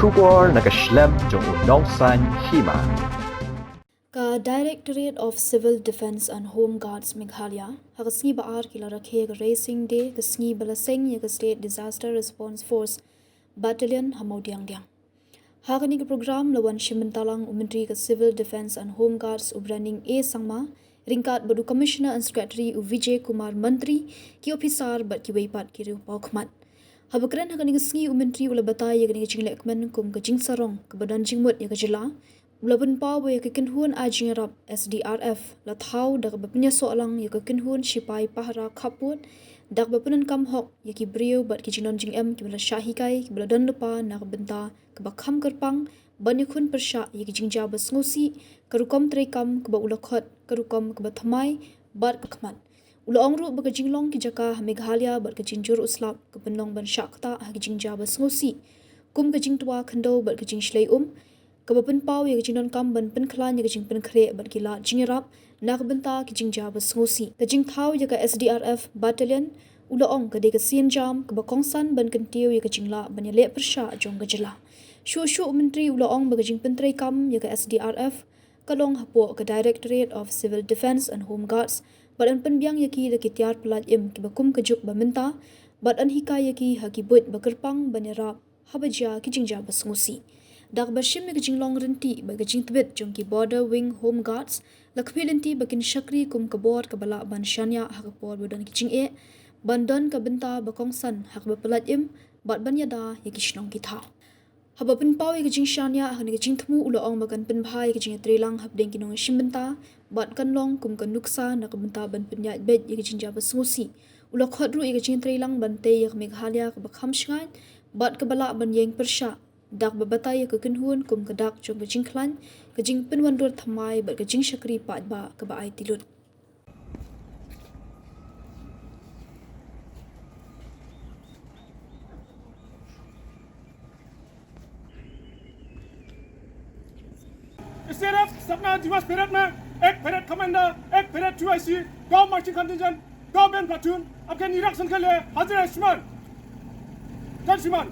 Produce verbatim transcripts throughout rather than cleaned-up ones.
Khubor na ka shlem jong u nongsan hima. Ka Directorate of Civil Defence and Home Guards Meghalaya ha ka sngi ba ar ki la rakhe ka Raising Day, ka sngi ba la seng ïa ka State Disaster Response Force Battalion ha Mawdiangdiang. Ha kane ka program la wan shim bynta lang u Myntri ka Civil Defence and Home Guards u Brening A Sangma, ryngkat bad u Commissioner and Secretary u Vijay Kumar Mantri, ki ophisar bad kiwei pat ki riewpawkhmat. Haba kren ha kane ka sngi u Myntri u la batai ïa kane ka jinglehkmen kum ka jingsarong kaba don jingmut ïa ka jylla. U la pynpaw ba ïa ka kynhun ai jingïarap S D R F la thaw da kaba pynïasoh lang ïa ka kynhun shipai pahara khappud, da kaba pyndonkam hok ïa ki briew bad ki jingdon jingem kiba la shah hikai, kiba la don lypa na ka bynta kaba kham kyrpang ban ïakhun pyrshah ïa ki jingjia ba sngewsih, ka rukom treikam kaba u la khot ka rukom kaba thymmai bad ka khmat. U la ong ruh ba ka jinglong ki jaka ha Meghalaya bad ka jingjur u slap ka pynlong ban shah ktah ha ki jingjia ba sngewsih, kum ka jingtwa khyndew bad ka jingshlei um, kaba pynpaw ïa ka jingdonkam ban pynkhlaiñ ïa ka jingpynkhreh bad ki lad jingïarap na ka bynta ki jingjia ba sngewsih. Ka jingthaw ïa ka S D R F Battalion u la ong ka dei ka sienjam kaba kongsan ban kyntiew ïa ka jinglah ban ïaleh pyrshah jong ka jylla. Shuh shuh u Myntri u la ong ba ka jingpyntreikam ïa ka S D R F ka long hapoh ka Directorate of Civil Defence and Home Guards, bad yn pynbiang ïa ki da ki tiar pyllait im kiba kum ka juk ba mynta, bad yn hikai ïa ki ha ki buit ba kyrpang ban ïarap haba jia ki jingjia ba sngewsih. Da kaba shim ïa ka jinglong rynti bad ka jingtbit jong ki Border Wing Home Guards, la khmih lynti ba kin shakri kum ka bor kaba lah ban shaniah ha ka por ba don ki jingeh, ban don ka bynta ba kongsan ha kaba pyllait im, bad ban ïada ïa ki shnong ki thaw. Haba pynpaw ïa ka jingshaniah ha kane ka jingthmu u la ong ba kan pynbha ïa ka jingïatreilang hapdeng ki nongshim bynta, bad kan long kum ka nuksa na ka bynta ban pynïaid beit ïa ka jingjia ba sngewsih. U la khot ruh ïa ka jingïatreilang ban tei ïa ka Meghalaya kaba kham shngaiñ bad kaba lah ban ïeng pyrshah, da kaba batai ïa ka kynhun kum ka dak jong ka jingkhlaiñ, ka jingpynwandur thymmai bad ka jingshakri paidbah kaba aiti lut. S D R F स्थापना दिवस परेड में एक परेड कमांडर, एक परेड टू आई सी, दो मार्चिंग कंटिजेंट, दो बैंड प्लाटून आपके निरीक्षण के लिए हाजिर है श्रीमान। जय श्रीमान।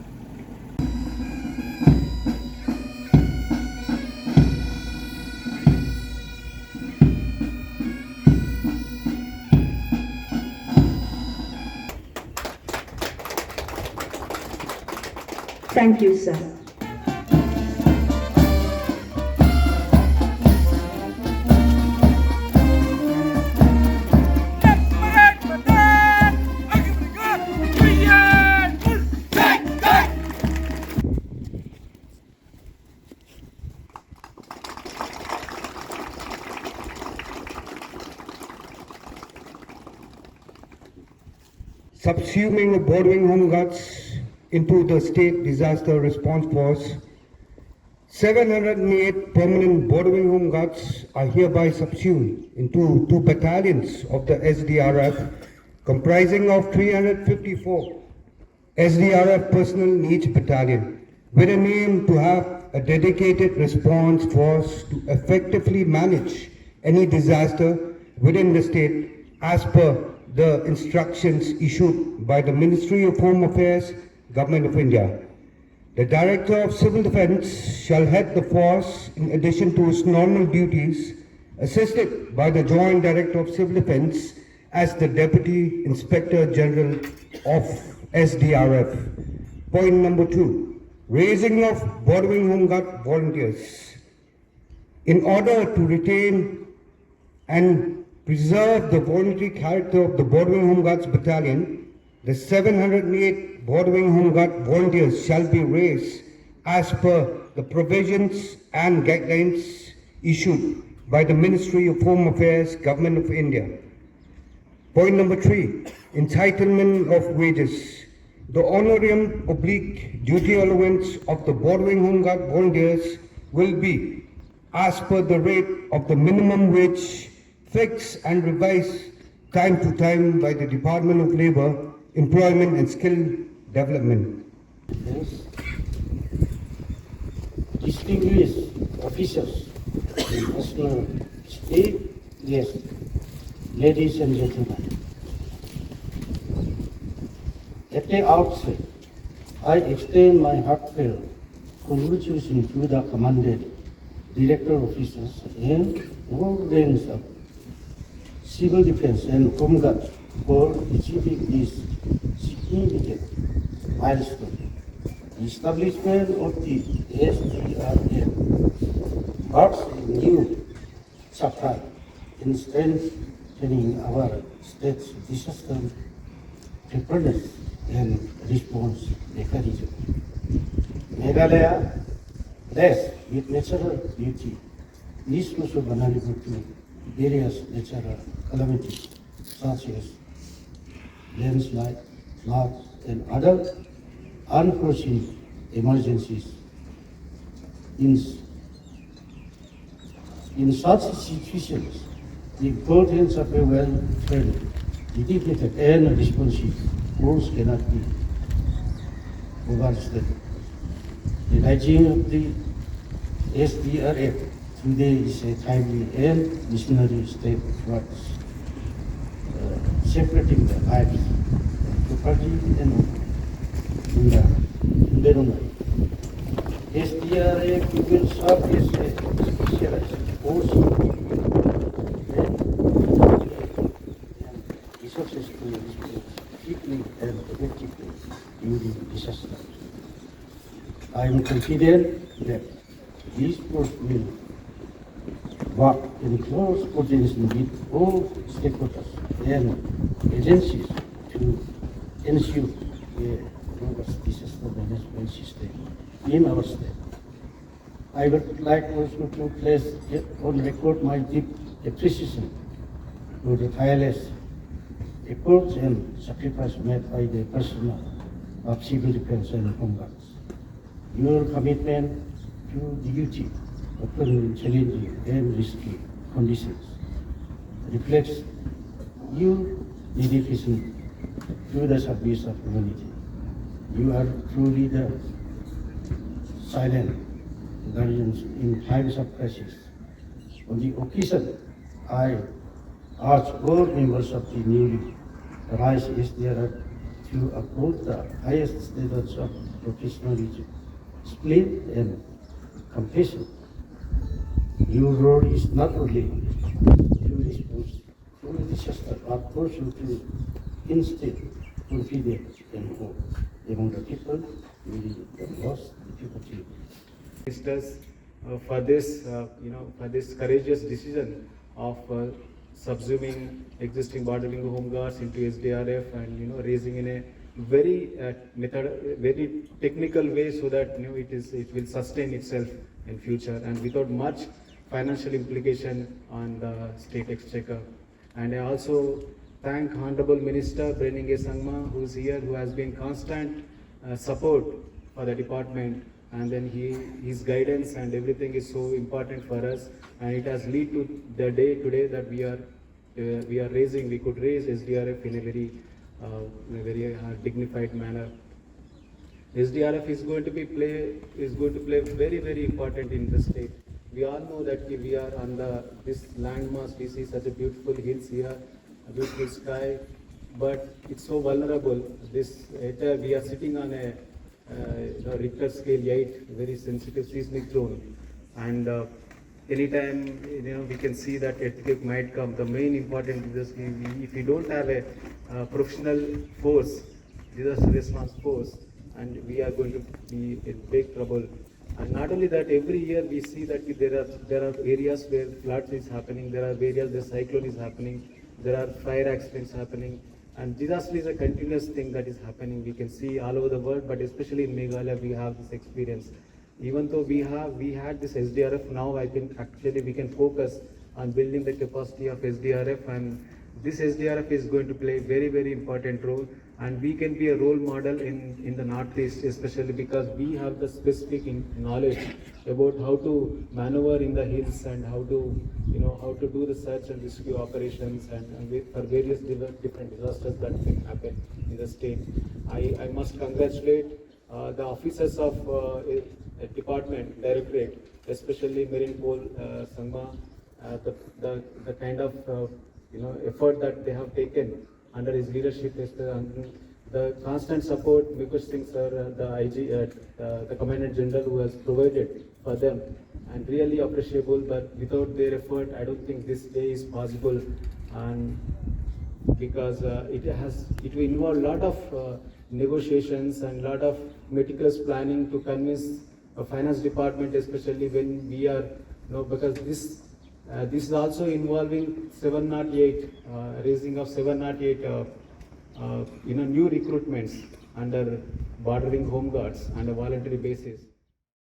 Thank you, sir. Subsuming of Border Wing Home Guards into the State Disaster Response Force, seven hundred and eight permanent Border Wing Home Guards are hereby subsumed into two battalions of the S D R F, comprising of three hundred fifty-four S D R F personnel in each battalion, with an aim to have a dedicated response force to effectively manage any disaster within the state as per the instructions issued by the Ministry of Home Affairs, Government of India. The Director of Civil Defence shall head the force in addition to his normal duties, assisted by the Joint Director of Civil Defence as the Deputy Inspector General of S D R F. Point number two, raising of Border Wing Home Guard volunteers. In order to retain and preserve the voluntary character of the Border Wing Home Guards Battalion, the seven hundred and eight Border Wing Home Guard volunteers shall be raised as per the provisions and guidelines issued by the Ministry of Home Affairs, Government of India. Point number three, entitlement of wages. The honorarium oblique duty allowance of the Border Wing Home Guard volunteers will be as per the rate of the minimum wage, fixed and revised time to time by the Department of Labour, Employment and Skill Development. Distinguished officers and personnel, esteemed guests, ladies and gentlemen. At the outset, I extend my heartfelt Congratulations to the commandant, director officers, and all ranks of civil defense and home guard for achieving this significant milestone. The establishment of the S D R F marks a new chapter in strengthening our state's disaster preparedness and response mechanism. Meghalaya, blessed with natural beauty, is also vulnerable to various natural calamities such as landslide, floods, and other unforeseen emergencies. In, in such situations, the importance of a well-trained, dedicated, and responsive force cannot be overstated. The launching of the S D R F today is a timely and visionary step towards uh, separating the lives, property, and in the environment. S D R F will serve as a specialized force and resources to respond quickly and effectively during disasters. I am confident that this force will work in close coordination with all stakeholders and agencies to ensure a robust disaster management system in our state. I would like also to place on record my deep appreciation for the tireless efforts and sacrifice made by the personnel of civil defense and home guards. Your commitment to duty, often in challenging and risky conditions, reflects your dedication to the service of humanity. You are truly the silent guardians in times of crisis. On the occasion, I urge all members of the newly raised S D R F to uphold the highest standards of professionalism, spleen, and compassion. Your role is not only to respond to disaster, but also to instill confidence and hope among the people during the most difficult times. Ministers uh, for this, uh, you know, for this courageous decision of uh, subsuming existing Border Lingu Home Guards into S D R F and, you know, raising in a very uh, method, very technical way so that, you know, it is, it will sustain itself in future and without much financial implication on the state exchequer. And I also thank Honorable Minister Biren Ingei Sangma, who is here, who has been constant uh, support for the department, and then he, his guidance and everything is so important for us, and it has led to the day today that we are uh, we are raising, we could raise S D R F in a very uh, in a very uh, dignified manner. S D R F is going to be play is going to play very, very important in the state. We all know that we are on the this landmass. We see such a beautiful hills here, a beautiful sky, but it's so vulnerable. This entire, we are sitting on a uh, you know, Richter scale eight, very sensitive seismic zone, and uh, anytime, you know, we can see that earthquake might come. The main important is this, we, we, if we don't have a uh, professional force, disaster response force, and we are going to be in big trouble. And not only that, every year we see that there are there are areas where floods is happening, there are areas where cyclone is happening, there are fire accidents happening, and disaster is a continuous thing that is happening. We can see all over the world, but especially in Meghalaya, we have this experience. Even though we have we had this S D R F, now I think actually we can focus on building the capacity of S D R F, and this S D R F is going to play a very, very important role, and we can be a role model in in the Northeast, especially because we have the specific in- knowledge about how to maneuver in the hills and how to, you know, how to do the search and rescue operations and, and with- for various diver- different disasters that can happen in the state. I, I must congratulate uh, the officers of uh, a, a department, directorate, especially Marine Paul uh, Sangma, uh, the, the, the kind of uh, you know effort that they have taken under his leadership, especially under the constant support Mukesh Singh sir and the I G, uh, uh, the Commandant General who has provided for them, and really appreciable. But without their effort, I don't think this day is possible. And because uh, it has, it will involve a lot of uh, negotiations and lot of meticulous planning to convince a finance department, especially when we are, you know, because this uh, this is also involving seven oh eight, uh, raising of seven oh eight, uh, uh, you know, new recruitments under bordering home guards on a voluntary basis.